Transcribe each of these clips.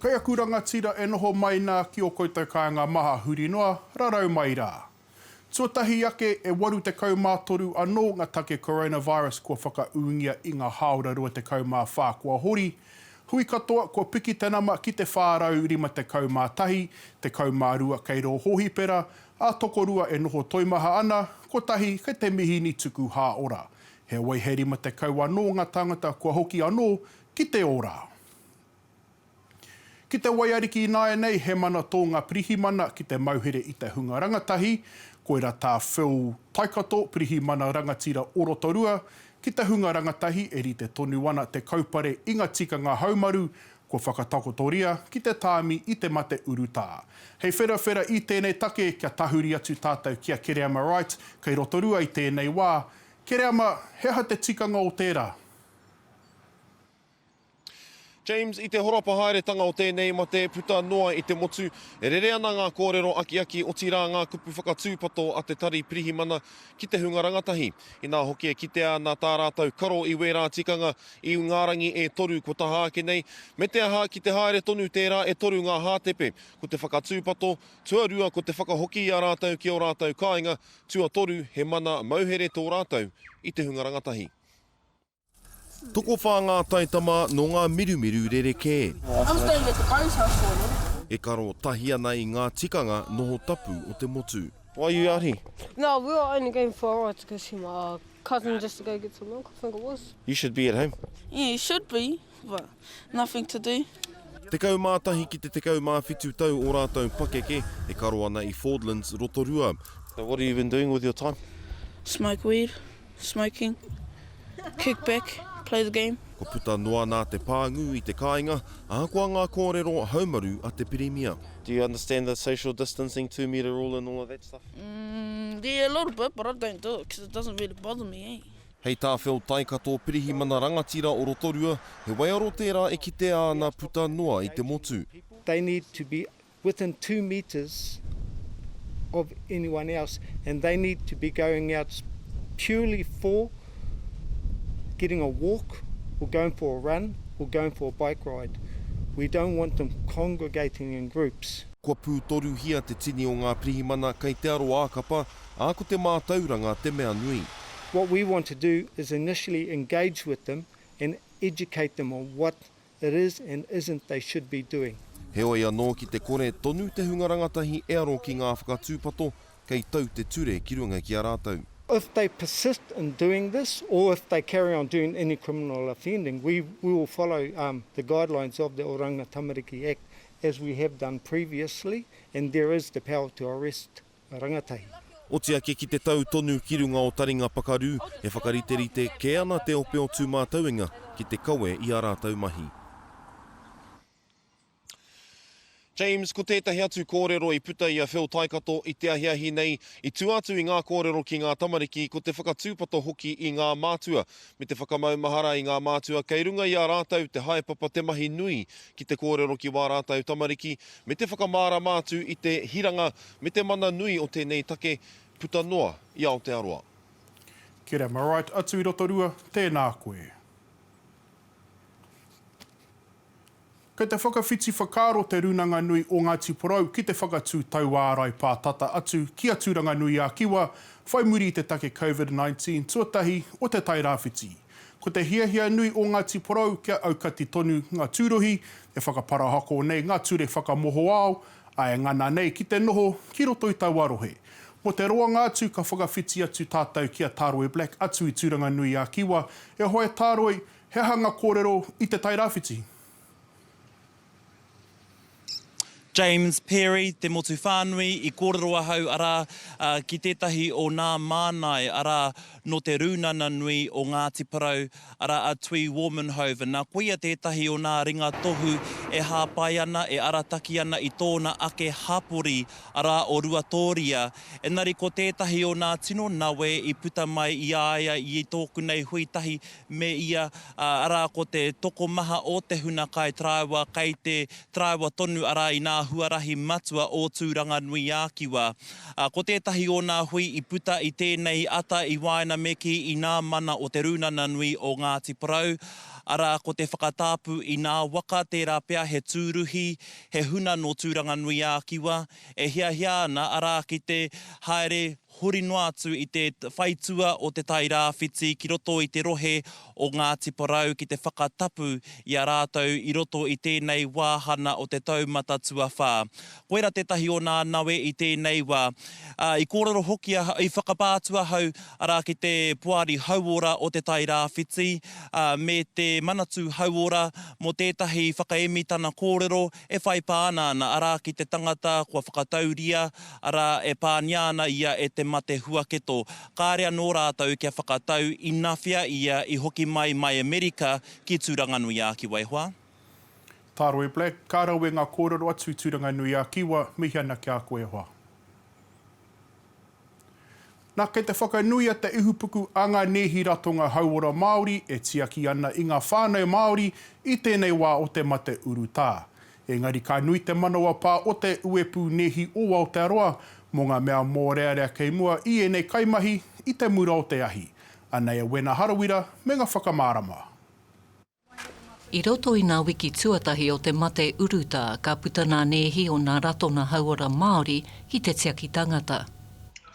Kei aku rangatira e noho mai nā ki ō koutou kāinga maha huri noa, rarau mai rā. Tuatahi ake, e 83 anō ngā take coronavirus kua whakaūngia i ngā hāora 24 kua hori. Hui katoa kua piki te nama ki te 451, 12 kei rō hōhipera, ā tokorua e noho toimaha ana, kotahi kei te mihini tuku hā ora. Heoi he 50 anō ngā tāngata kua hoki anō ki te ora. Ki te waiariki ināianei he mana tō ngā pirihimana ki te mauhere i te hunga rangatahi, koira tā Phil Taikato, pirihimana rangatira o Rotorua, ki te hunga rangatahi e rite tonu ana te kaupare i ngā tikanga haumaru kua whakatakotoria ki te tāmi i te mate urutā. Hei wherawhera i tēnei take kia tahuri atu tātou ki a Kereama Wright kei Rotorua i tēnei wā. Kereama, he aha te tikanga o tērā? James, I te horapa haeretanga o tēnei mate puta noa i te motu, e rere ana ngā kōrero akiaki, otirā ngā kupu whakatūpato a te Tari Pirihimana ki te hunga rangatahi. Inā hoki e kitea ana tā rātou karo i wērā tikanga i ngā rangi e toru kua taha ake nei, me te aha, ki te haere tonu tērā e toru ngā hātepe, ko te whakatūpato, tuarua ko te whakahoki i a rātou ki ō rātou kāinga, tuatoru he mana mauhere tō rātou i te hunga rangatahi. Tokowhā ngā taitama nō ngā mirumiru rerekē. E karo tahi ana i ngā tikanga noho tapu o te motu. Why are you out here? No, we were only going for a ride to go see my cousin just to go get some milk, I think it was. You should be at home. Yeah, you should be, but nothing to do. 11 ki te 17 tau ō rātou pakeke, e karo ana i Fordlands, Rotorua. So what have you been doing with your time? Smoke weed. Smoking, kick back, play the game. Kua puta noa nā te pāngū i te kāinga, ahakoa ngā kōrero haumaru a te Pirimia. Do you understand the social distancing, two metre rule and all of that stuff? Mm, yeah, a little bit, but I don't do it because it doesn't really bother me, eh? Hei tā Phil Taikato, Pirihimana Rangatira o Rotorua, he waiaro tērā e kitea ana puta noa i te motu. They need to be within two metres of anyone else and they need to be going out purely for getting a walk or going for a run or going for a bike ride. We don't want them congregating in groups. Kua pūtoruhia te tini o ngā pirihimana kei te aro ā-kapa, ā, ko te mātauranga te mea nui. What we want to do is initially engage with them and educate them on what it is and isn't they should be doing. Heoi anō ki te kore tonu te hunga rangatahi e aro ki ngā whakatūpato, kei tau te ture ki runga ki a rātou. If they persist in doing this or if they carry on doing any criminal offending, we we will follow um the guidelines of the Oranga Tamariki Act as we have done previously and there is the power to arrest rangatahi. Oti ake ki te tau tonu ki runga o Taringa Pakaru, e whakariterite kē ana te ope o Tūmātauenga ki te kawe i ā rātou mahi. James, ko tētahi atu kōrero i puta i a Phil Taikato i te ahiahi nei, i tua atu i ngā kōrero ki ngā tamariki, ko te whakatūpato hoki i ngā mātua, me te whakamaumahara i ngā mātua kei runga i a rātou te haepapa te mahi nui ki te kōrero ki wā rātou tamariki, me te whakamārama atu i te hiranga Me te mana nui o tēnei take puta noa i Aotearoa. Kerema Wright atu i Rotorua, tēnā koe. Kei te whakawhiti whakaaro Te Rūnanga Nui o Ngāti Porou ki te whakatū tauārai pātata atu ki a Tūranganui-a-Kiwa whai muri i te take Covid-19 tuatahi o Te Tairāwhiti. Ko te hiahia nui o Ngāti Porou kia aukati tonu ngā tūruhi e whakaparahako nei ngā ture whakamohoao a e ngana nei ki te noho ki roto i taua rohe. Mō te roanga atu ka whakawhiti atu tātou ki a Tāroi Black atu i Tūranganui-a-Kiwa. E hoa e Tāroi, he aha ngā kōrero i Te Tairāwhiti? James Perry, Te Motu Whānui, i kōrero ahau, arā, ki tētahi o nā mānai, arā, nō te Rūnana Nui o Ngāti Porou, arā a Tui Warmenhoven. Nā, koia tētahi o nā ringa tohu e hāpai ana, e arataki ana i tōna ake hapori, arā, o Ruatōria. Engari ko tētahi o nā tino nawe i puta mai i a ia i tōku nei hui tahi me ia, arā, ko te tokomaha o te huna kaitaraiwa kei te taraiwa tonu, arā, i nā huarahi matua o Tūranganui-ā-Kiwa. Ko tētahi o nā hui i puta i tēnei ata i waena. ana me kī i nā mana o Te Rūnana Nui o Ngāti Porou, arā, ko te whakatāpu i nā waka tērā pea he tūruhi, he huna nō Tūranganui-ā-Kiwa, e hiahia ana, arā, ki te haere hori noa atu i te whaitua o Te Tai Rāwhiti ki roto i te rohe o Ngāti Porou ki te whakatapu i a rātou i roto i tēnei wāhana o te taumata tuawhā. Koira tētahi o nā nawe i tēnei wā. Ā, i kōrero hoki ahau, i whakapā atu ahau, arā, ki te Poari Hauora o Te Tai Rāwhiti, ā, me te Manatū Hauora mō tētahi whakaemitana kōrero e whai pāna ana, arā, ki te tangata kua whakatauria, arā, e pānia ana ia e te mate huaketo. Kāre anō rātou kia whakatau inawhea ia i hoki mai mai Amerika ki Tūranganui-ā-Kiwa e hoa. Tāroe Black, ka rawe ngā kōrero atu i Tūranganui-ā-Kiwa, mihi ana ki a koe e hoa. Na, kei te whakanuia te ihupuku a ngā nēhi ratonga hauora Māori e tiaki ana i ngā whānau Māori i tēnei wā o te mate urutā. Engari ka nui te manawapā o te Uepū Nēhi o Aotearoa mō ngā mea mōrearea kei mua i ēnei kaimahi i te mura o te ahi. Anei a Wena Harawira me ngā whakamārama. I roto i nā wiki tuatahi o te mate urutā ka puta nā nēhi o nā ratona hauora Māori ki te tiaki tangata.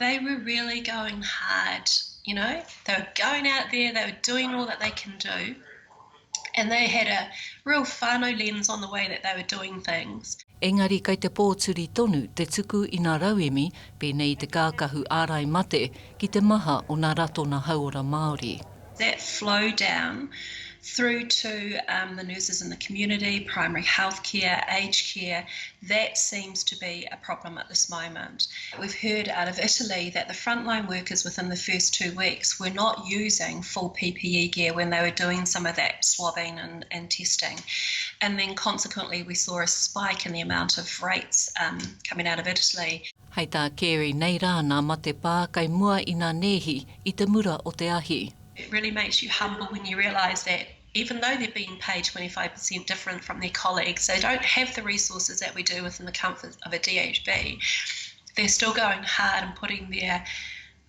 They were really going hard, you know, they were going out there, they were doing all that they can do and they had a real whānau lens on the way that they were doing things. Engari kei te pōturi tonu te tuku i nā rauemi pēnei i te kākahu ārai mate ki te maha o nā ratona hauora Māori. That flow down through to um, the nurses in the community, primary health care, aged care, that seems to be a problem at this moment. We've heard out of Italy that the frontline workers within the first two weeks were not using full PPE gear when they were doing some of that swabbing and, and testing. And then consequently, we saw a spike in the amount of rates um, coming out of Italy. Hei tā Carey, nei rā nā mate pā kei mua i nā nēhi i te mura o te ahi. It really makes you humble when you realise that even though they're being paid 25% different from their colleagues, they don't have the resources that we do within the comfort of a DHB. They're still going hard and putting their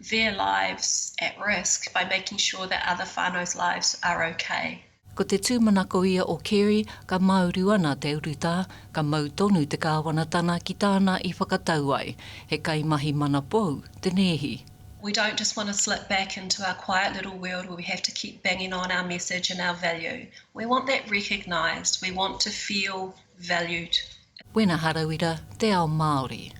their lives at risk by making sure that other whānau's lives are okay. Ko te tūmanako ia o Kerry ka māuru ana te urutā, ka mau tonu te kāwanatana ki tāna i whakatau ai, he kaimahi manapou te nēhi. We don't just want to slip back into our quiet little world where we have to keep banging on our message and our value. We want that recognised. We want to feel valued. Wena Harawira, Te Ao Māori.